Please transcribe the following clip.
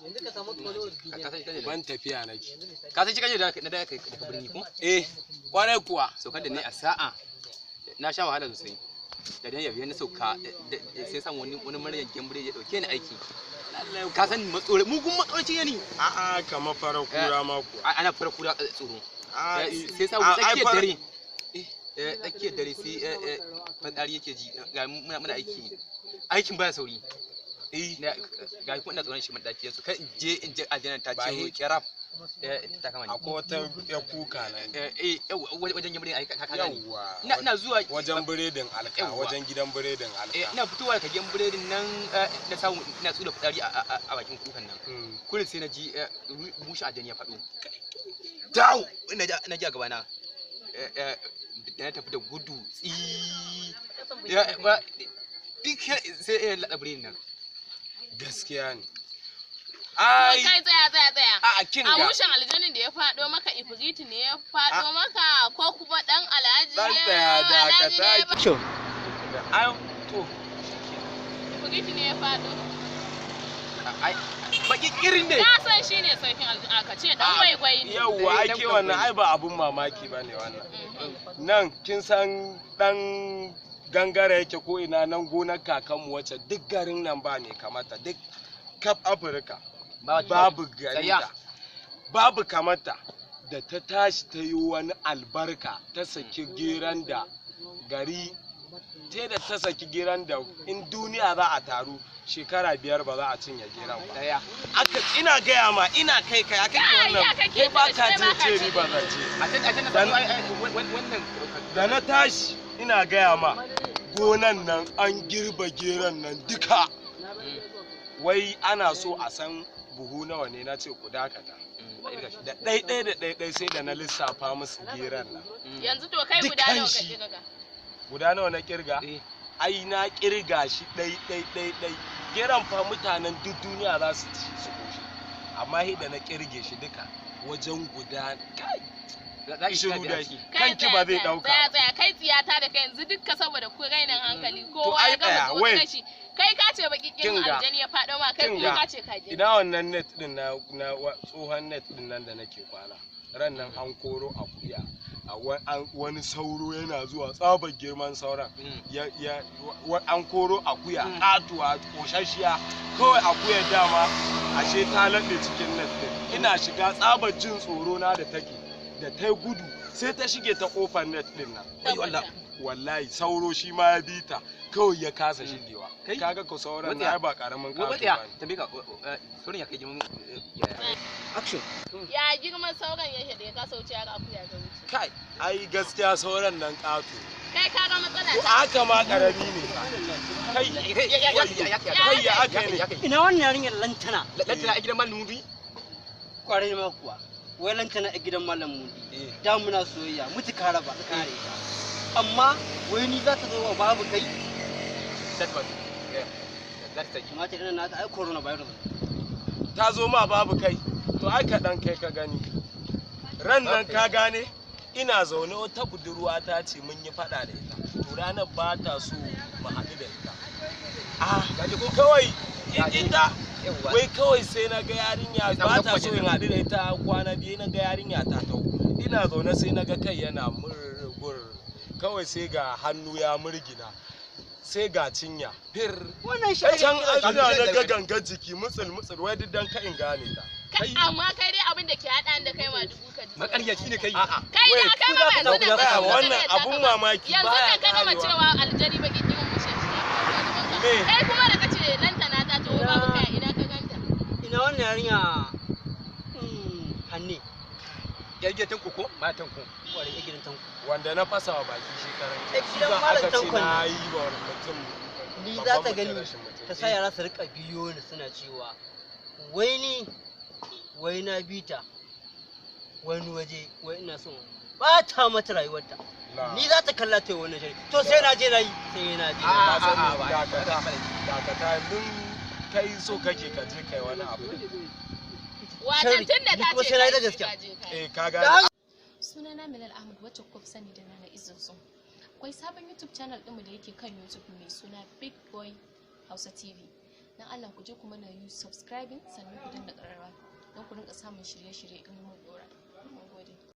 Ka san kaje Ban tafiya nake. Ka san shi kaje da na da kai daga birni ko? Eh, kwarai kuwa. Saukar da ne a sa'a na sha wahala sosai. Da dan yabi na sauka sai samu wani mara gembure ya dauke ni aiki. Ka san matsore mugun matsoraci ne ni. A'a, kamar farar kura ma kuwa. Ana fara kura tsoro. A, Sai samu ai, tsakiyar fara- dare. Tsakiyar dare sai fitsari yake ji, ga muna aiki. Aikin baya sauri. Ga kuma ina tsoron shi mun daki yanzu kai in je aljanna ta Ba ce kira ta kama ni. Akwai wata ya kuka nan. Eh, wajen gembure ai ka gane. Yawwa. Ina zuwa Wajen biredin alka, Yawwa. wajen gidan biredin alka. Ina fitowa daga gidan biredin nan, na samu ina tsula fitsari a bakin kukan nan. Kullum sai na ji mushi aljani ya faɗo. Dawo! Ina ji a gabana. Da na tafi da gudu tsi. Ya ba duk sai laɗa biredin nan. Gaskiya ne. Ai Ai, kai, tsaya, tsaya, tsaya. a'a, kin A ga. mushen aljanin da ya faɗo maka, ifriti ne ya faɗo maka ko kuma ɗan alhaji Dan ne? tsaya, Alhaji ne ya dakata. Ai to Ifriti ne ya faɗo. Ai baki irin ne. Na san shi ne sarkin aljanu, aka ce ɗan gwaigwai ne. Yawwa, Eh, ai dan ke wannan kwaikwayo. ai ba abun mamaki ba ne wannan. Nan kin san dan gangara yake ko ina nan gonar kakanmu wacce duk garin nan ba ne kamata, duk kaf Afirka. Babu Tsaya. garinta. Babu kamata da ta tashi ta yi wani albarka ta saki geran da gari te da ta saki geran da in duniya za a taru shekara 5 ba za a cinye geran ba. Tsaya. Aka ina gaya ma ina kai kai aka Kai, wannan ya kake kai ba da ka shi, jin kai ba ka ce ji. riba zance. A can na samu ai wannan Da na tashi ina gaya ma gonan nan an girba geran nan duka, wai ana so a san buhu nawa ne. Na ce ku dakata, da ɗaiɗai da ɗaiɗai sai da na lissafa musu geran nan. Yanzu to kai guda Dukkan nawa ka shi. kirga? Guda nawa na kirga? Eh. Ai na kirga shi ɗai ɗai ɗai ɗai. Geran fa mutanen duk duniya za su ci su koshi, amma sai da na kirge shi duka wajen guda kai Za ki shiru shiga dai. ciki. Kai, Kanki ba zai tsaya, ɗauka tsaya, ba. tsaya, kai, tsiyata da kai yanzu dukka saboda ku rainin hankali kowa Ai ya gama tsaya, zuwa wait. shi. Kai ka ce baki kin Kinga. aljani ya faɗo ma, kai kuma Kinga. ka ce ka je. Ina wannan net din na tsohon net din nan da nake kwana ran nan an koro akuya a wani sauro yana zuwa tsabar girman sauran ya an koro akuya katuwa koshashiya. Kawai akuyar dama ashe ta laɗe cikin net din. Ina shiga, tsabar jin tsoro na da take da ta gudu sai ta shige ta kofar net din nan. Ai Allah. Wallahi sauro shi ma ya bi ta, kawai ya kasa shigewa. Kai. Kaga ko sauran Watsiya. na ai ba karamin Wai kato tsaya, ba ne. tambaye ka, sauran ya kai girman yaya? Action. Ya girman sauran yake da ya kasa wuce har akuya ta wuce? Kai, ai gaskiya sauran nan ƙato. Kai ka ga matsala To ta. haka ma ƙarami ne fa. Kai, kai, ya aka ne? Ina wannan yarinyar lantana? Lantana a gidan Malam Mudi? Kwarai ma kuwa. Wai lantana a gidan Malam Mudi. Eh. Da muna soyayya, mutu ka raba ka kare ta. Amma wai ni za ta zo wa babu kai? That was yeah. That's the Kamata irin na ta ai coronavirus. Ta zo ma babu kai. To ai kaɗan kai ka gani. Ran nan ka gane ina zaune wata budurwa ta ce mun yi faɗa da ita. To ranar ba ta so mu haɗu da ita. Ah, kawai ita Yawwa. wai kawai sai na ga yarinya Sai ba samu ta so in tabbacin. haɗu da ita kwana 2, na ga yarinya ta tau. Ina zaune sai na ga kai yana murgur, kawai sai ga hannu ya murgina, sai ga cinya fir. Wannan shi Can an na ga gangan jiki mutsul mutsul, wai duk dan ka in gane ta. Kai, amma kai dai abin da ke haɗa ni da kai ma dubu ka ji. Makaryaci ne kai. A'a. Kai da Wait, kai ma ba yanzu da tsaya, ka wannan abun mamaki yanzu baya da ka gama karewa. cewa aljani baki kin mushe shi ya faɗo a gaban ka. Me? Kai kuma da kace lantana ta taho babu kai, ina ka ganta? Ina wannan yarinya Hanne. Yar gidan Tanko ko? Ma Tanko. Kwarai, ya gidan Tanko. Wanda na fasa wa baki shekaran Eh, jiya. gidan Shi ba Malam aka ce Tanko ne. na yi wa mutum Ni babban za ta mutum gani rashin mutunci. ta sa yara su rika biyo ni suna cewa wai ni wai na bi ta wani waje, wai ina son bata mata rayuwarta. Na. Ni za ta kalla ta yi wannan shari, to sai na je na yi, sai na je. Ah, Ka san ah, me? ah, Dakata, ah, dakata, mun kai so kake ka je kai wani abu. Watan tun da Ni ta kuma ce sai na yi da ka je gaskiya. ka je ka yi. Eh, ka Da gane. haka Sunana Milal Ahmad, wacce kuka fi sani da Nana Izuzu. Akwai sabon YouTube channel ɗinmu da yake kan YouTube mai suna Big Boy Hausa TV. Dan Allah ku je ku mana yi subscribing, sannan ku danna ƙararrawa don ku rinka samun shirye-shirye in mun ɗora. Mun gode.